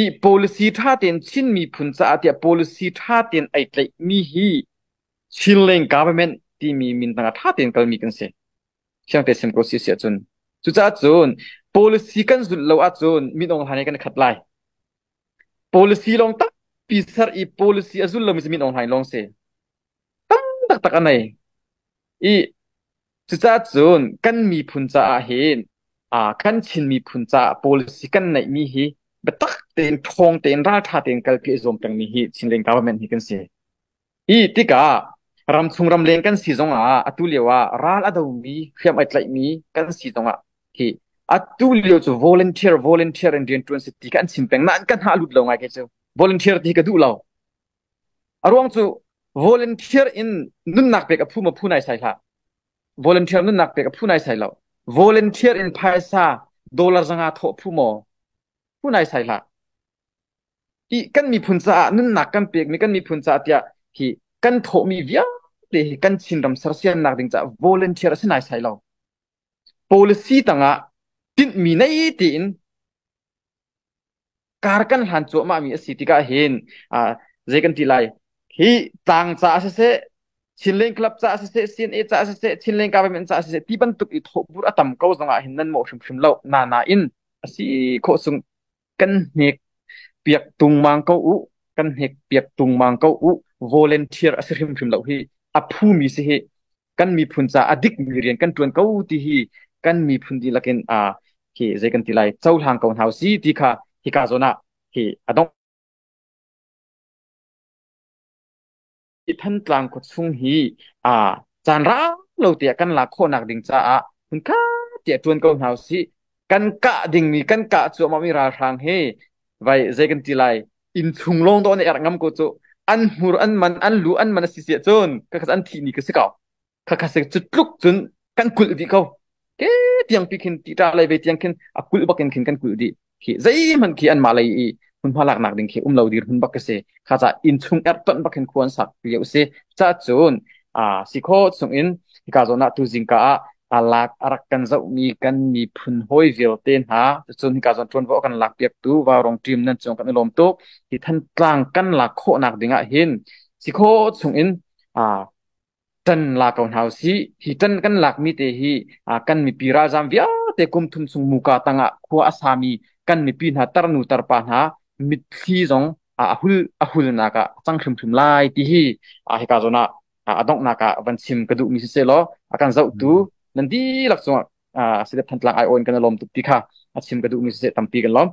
I policy ṭha tein Chin miphun caah tiah policy ṭha tein ai tlaihmi hi Chinland government timi min tangah ṭha tein kalmi kan si. Siangte sim ko si si ahcun. Cucaah cun policy kan zulh lo ahcun min Aung Hlaing he kan i khat lai. Policy lawng tampi ser i policy a zul lomi cu Min Aung Hlaing lawng si. Tam taktak a nei. I cucaah cun kan miphun caah hin kan Chin miphun caah policy kan neihmi hi biatak tein ṭhawng tein ralṭha tein kalpi a zuam pengmi hi Chinland government hi kan si. Hi tikah ramchung ramleng kan si zongah atu lio ah ral a domi hriam ai tlaihmi kan si zongah hi atu lio cu volunteer in rianṭuan si ti kha an chim peng nain ka hna lut lo ngai kei cu. Volunteer ti hi ka duh lo. A ruang cu volunteer in nunnak pek a phu ma phu nai sai hlah. Volunteer nunnak pek a phu nai sai lo. Volunteer in phaisa dollar 500 thawh phu maw? Phu nai sai hlah. I kan miphun caah nunnak kan pekmi kan miphun caah tiah hi kan thawhmi vialte hi kan Chinram sersiamnak ding caah volunteer a si nai sai lo. Policy tangah tinhmi nei tein kar kan hlan cuahmah mi a si tikah hin zei kan ti lai hi tlang caah siseh Chinland Club caah siseh CNA caah siseh Chinland government caah siseh ti bantuk i thawhbur a tam ko zongah hin nan mawh hrimhrim lo na nain a si khawh sung kan hnek piak tungmang ko u kan hnek piak tungmang ko u volunteer a si hrimhrim lo hi a phu mi si hi kan miphun ca a dik mi rian kan tuan ko ti hi kan miphun dihlak in a hi zei kan ti lai cohlang ko hna si ti kha hika zawn ah hi a dong Thantlang khuachung hi a caan rau lo tiah kan lak khawhnak ding caah hmunkhat tiah ṭuan ko hna usih. Kan kah dingmi kan kah cuahmahmi ralhrang hi vai zei kan ti lai inn chung lawng dawh nih erh ngam ko cu an hmur an man an lu an man a si si ahcun khakha an thih ni ka si ko khakha se cu tluk cun kan kulh dih ko ke tiang pi khin ti ṭa lei ve tiang khin a kulh bak in khin kan kulh dih khi zeihmanh khi anmah lei i hmunhma laknak ding khi um lo dir hun bak ka si kha ca inn chung erh tonh bak hin khuan sak lio si ca cun a si kho chung in hika zawn ah tu zingka ah a lak a rak kan zohmi kan miphun hawi vialte hna cun hika zawn ṭuanvo a kan lak piaktu Vaurong team nan cung kan i lawm tuk. Hi Thantlang kan lak khawhnak ding ah hin si khawh chung in ṭan la ko hna usih. Hi ṭan kan lakmi te hi kan mipi ralzaam vialte kum thum chung muka tangah khua a sami kan mipi hna tarnu tarpa hna mitthli zong a hulnak ah a cang hrimhrim lai ti hi hika zawn ah a donghnak ah van chim ka duhmi siseh law a kan zohtu nan dihlak cungah Sidep Thantlang ai-aw in kan i lawm tuk ti kha a chim ka duhmi siseh tampi kan lawm.